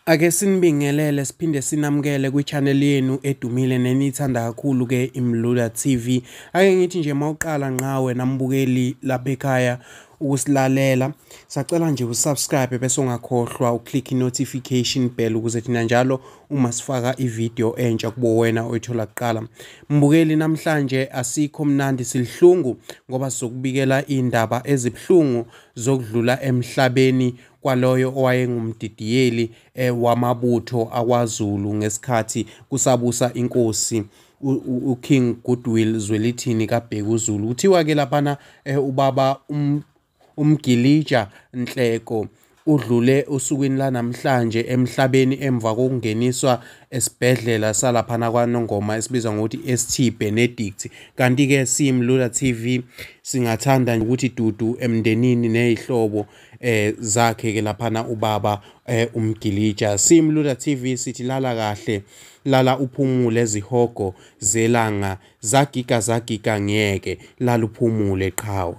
Ake sinibingelele siphinde sinamukele kwi-channel yenu edumile neniyithanda kakhulu ke iMgilija TV. Ake ngithi nje mawuqala nqawe nambukeli lapha ekhaya ukusilalela. Sacela nje usubscribe bese ungakhohlwa uklik i-notification bell ukuze thina njalo uma sifaka ivideo entsha kubo wena oyithola kuqala. Mbukeli, namhlanje asikho mnandi silhlungu ngoba sizokubikela indaba ezibhlungu zokudlula emhlabeni kwaloyo owayengu Mdidiyeli wamabutho akwaZulu ngesikhathi kusabusa inkosi uKing Goodwill Zwelithini kaBheka uZulu. Kuthiwa ke laphana uBaba uMgilija Nhleko udlule usukwini lanamhlanje emhlabeni emva kokungeniswa esibhedlela salaphana kwaNongoma esibizwa ngokuthi ST Benedict. Kanti ke siMgilija TV singathanda ukuthi dudu emndenini nezihlobo zakhe ke laphana uBaba uMgilija. siMgilija TV sithi lala kahle, lala uphumule, ezihogo zelanga zagiga ngiyeke, lala uphumule qhawe.